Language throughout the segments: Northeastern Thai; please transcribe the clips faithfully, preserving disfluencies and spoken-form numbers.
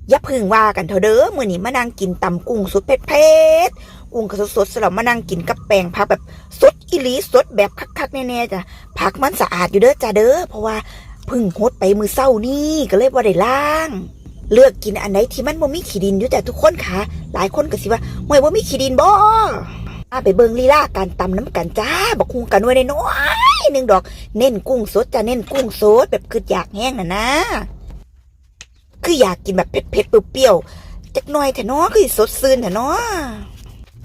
อย่าเพิ่งว่ากันเถาะเด้อ มื้อนี้มานั่งกินตำกุ้งสดเผ็ดๆ กุ้งก็สดๆ ซะแล้วมานั่งกินกับแป้งผักแบบสดอีหลี สดแบบคักๆ แน่ๆ จ้ะ ผักมันสะอาดอยู่เด้อจ้าเด้อ เพราะว่าเพิ่งหดไปมื้อเช้านี้ ก็เลยบ่ได้ล้าง เลือกกินอันใดที่มันบ่มีขี้ดินอยู่จ้ะทุกคนค่ะ หลายคนก็สิว่า "ห้วย บ่มีขี้ดินบ่" มาไปเบิ่งลีลาการตำนำกันจ้า บักฮุ่งก็หน่วยน้อยๆ หนึ่งดอก เน้นกุ้งสดจ้ะ เน้นกุ้งสดแบบกึดอยากแฮงน่ะนะ คืออยากกินแบบเผ็ดๆ เปรี้ยวๆ จักหน่อยแท้น้อ คือสิสดชื่นแท้น้อ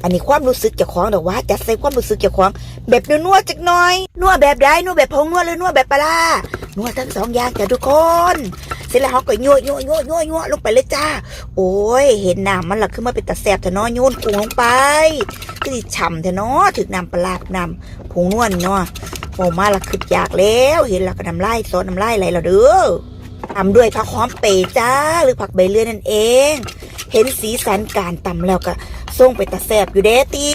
อันนี้ความรู้สึกเจ้าของดอกว่า จัดใส่ความรู้สึกเจ้าของ แบบนัวๆ จักหน่อย นัวแบบใด นัวแบบผงนัวหรือนัวแบบปลาร้า นัวทั้งสองอย่างจ้ะทุกคน เสร็จแล้วเฮาก็ยั่วๆๆๆๆ ลงไปเลยจ้า โอ้ย เห็นน้ำมันละคือมาเป็นตาแซ่บแท้น้อ โยนกุ้งลงไป คือสิฉ่ำแท้น้อ ถืกน้ำปลาร้าน้ำผงนัวนี่เนาะ เว้ามาละกึดอยากแล้ว เห็นแล้วก็น้ำลายสอน้ำลายไหลแล้วเด้อ ตามด้วยผักหอมเป๋จ้า หรือผักใบเลื่อยนั่นเอง เห็นสีสันการตำแล้วก็ส่งไปตาแซ่บอยู่เด้ติ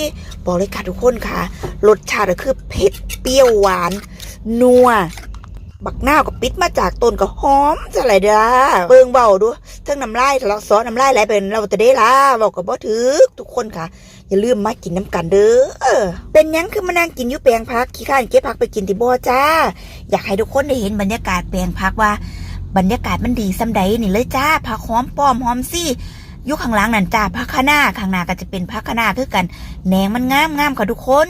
บอกเลยค่ะทุกคนค่ะ รสชาติก็คือเผ็ด เปรี้ยว หวาน นัว บักนาวก็ปิดมาจากต้นก็หอมซะหลายเด้อ เบิ่งเว้าดู ทั้งน้ำลายทะเลาะซอน้ำลายไหลไปแล้วแต่เด้ล่ะ เว้าก็บ่ถืกทุกคนค่ะ อย่าลืมมากินนำกันเด้อ เป็นหยังคือมานั่งกินอยู่แปลงผัก ขี้คร้านเก็บผักไปกินติบ่จ้า อยากให้ทุกคนได้เห็นบรรยากาศแปลงผักว่า บรรยากาศมันดีส่ำใดนี่เลยจ้า ผักหอมป้อมหอมซี่ อยู่ข้างหลังนั่นจ้า ผักคะน้า ข้างหน้าก็จะเป็นผักคะน้าคือกัน แหนงมันงามงามค่ะทุกคน